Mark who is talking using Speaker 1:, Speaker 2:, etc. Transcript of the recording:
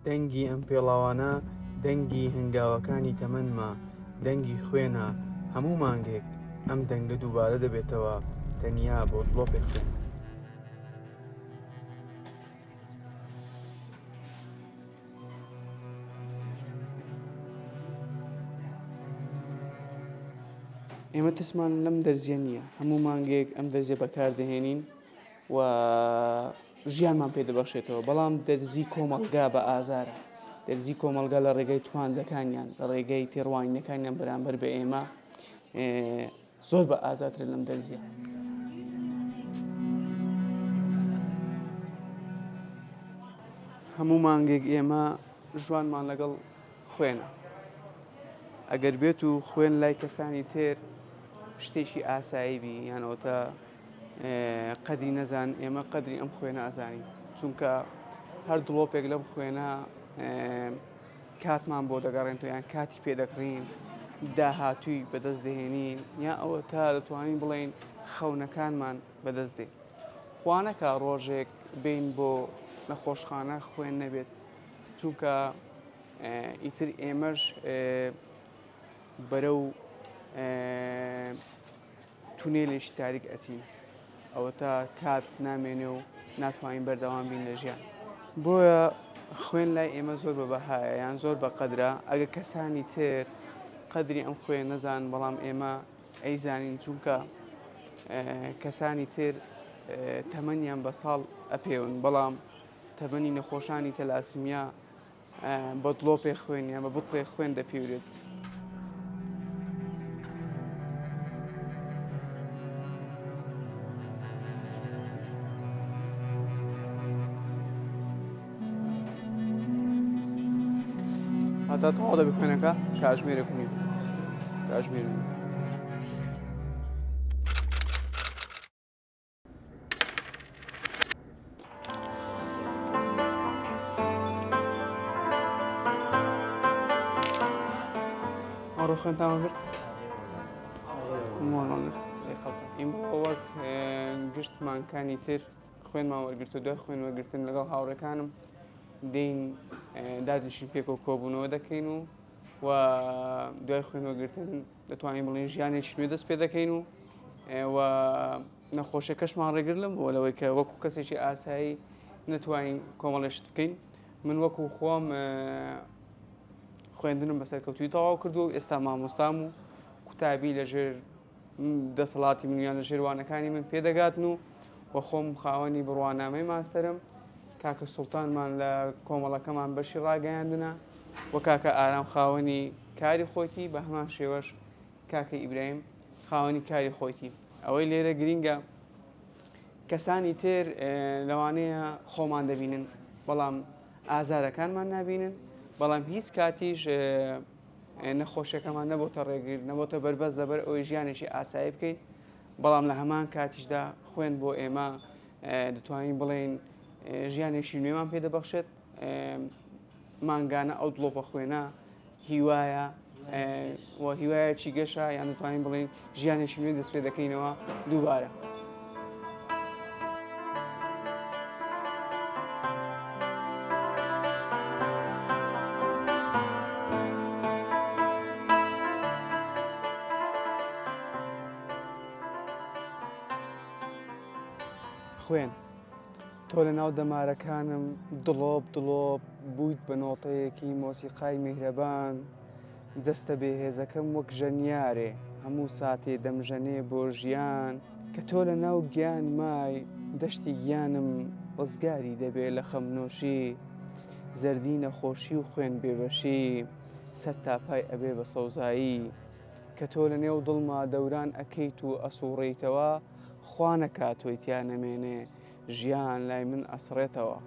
Speaker 1: دەنگی ئەم پێڵاوانە دەنگی هەنگاوەکانی تەمەنمە، دەنگی خوێنە، هەموو مانگێک ئەم دەنگە دووبارە دەبێتەوە تەنیا بۆ دڵۆپێک خوێن. ئێمە ترسمان لەم دەرزیە نییە، هەموو مانگێک ئەم دەرزیە بەکاردەهێنین و ژیانمان پێ دەبەخشێتەوە، بەڵام دەرزی کۆمەڵگا بە ئازارە، دەرزی کۆمەڵگا لە ڕێگەی توانجەکانیان، لە ڕێگەی تێڕوانینەکانیان بەرامبەر بە ئێمە زۆر بە ئازاترە لەم دەرزیە. هەموو مانگێک ئێمە ژوانمان لەگەڵ خوێنە. ئەگەر بێت و خوێن لای کەسانی تر شتێکی ئاسایی بی یان ئەوتە قەدری نەزان ئێمە قەدری ئەم خوێنە ئەزانین چونکە هەر دڵۆپێک لەم خوێنە کاتمان بۆ دەگەڕێنەوە یان کاتی پێ دەکڕین داهاتووی بەدەست دەهێنین یا ئەوە تا دەتوانین بڵێین خەونەکانمان بەدەست دێن خوانەکە ڕۆژێک بین بۆ نەخۆشخانە خوێن نەبێت چونکە ئیتر ئێمەش بەرەو تونێلێکی تاریک ئەچین ئەوەتا کات نامێنێ و ناتوانین بەردەوام بین لە ژیان بۆیە خوێن لای ئێمە زۆر بە بەهایە یان زۆر بە قەدرە ئەگە کەسانی تر قەدری ئەم خوێن نەزان بەڵام ئێمە ئەیزانین چونکە کەسانی تر تەمەنیان بە ساڵ ئەپێون بەڵام تەمەنی نەخۆشانی تەلاسیمیا بە دڵۆپێ خوێن یان بە بتڵێ خوێن دەپیورێت. هەتا تەواو دەبی خوێنەکە کاژمێرێک و نیو کاژمێر و نیو. ئەمڕۆ خوێنتان وەرگرت؟ ئیمڕۆ وەک گشت مانگەکانی تر خوێنمان وەرگرت و دوای خوێن وەرگرتن لەگەڵ هاوڕێکانم دێین دادنشین پێکەوە کۆبوونەوە دەکەین و و دوای خوێن وەرگرتن دەتوانین بڵێین ژیانێکی نوێ دەست پێ دەکەین و و نەخۆشیەکەشمان ڕێگر لەم بووە لەوەی کە وەکو کەسێکی ئاسایی نەتوانین کۆمەڵێ شت بکەین من وەکو خۆم خوێندنم بە سەرکەوتوی تەواو کردو و ئێستا مامۆستام و قوتابی لەژێر دەسەڵاتی منیان لە ژێروانەکانی من پێدەگاتن و و خۆم خاوەنی بڕوانامەی ماستەرم کاکە سوڵتانمان لە کۆمەڵەکەمان بەشی ڕاگەیاندنە و کاکە ئارام خاوەنی کاری خۆیتی بە هەمان شێوەش کاکە ئیبراهیم خاوەنی کاری خۆیتی ئەوەی لێرە گرینگە کەسانی تر لەوانەیە خۆمان دەبینن بەڵام ئازارەکانمان نابینن بەڵام هیچ کاتیش نەخۆشیەکەمان نەبۆتە ڕێگر نەبۆتە بەربەست لەبەر ئەوەی ژیانێکی ئاسایی بکەین بەڵام لە هەمان کاتیشدا خوێن بۆ ئێمە دەتوانین بڵێین ژیانێکی نوێمان پێ دەبەخشێت مانگانە ئەو دڵۆپە خوێنە هیوایە و هیوایەکی گەشە یان دەتوانین بڵێین ژیانێکی نوێ دەست پێ دەکەینەوە دووبارە. خوێن تۆ لە ناو دەمارەکانم دڵۆپ دڵۆپ بوویت بە نۆتەیەکی مۆسیقای میهرەبان، جەستە بێهێزەکەم وەک ژەنیارێ هەموو ساتێ دەمژەنێ بۆ ژیان، کە تۆ لە ناو گیانمای دەشتی گیانم ڕزگاری دەبێ لە خەمنۆشی، زەردی نەخۆشی و خوێن بێبەشی سەرتاپای ئەبێ بە سەوزایی، کە تۆ لە نێو دڵما دەوران ئەکەیت و ئەسوڕێیتەوە، خوا نەکا تۆی تیا نەمێنێ ژیان لای من ئەسڕێتەوە.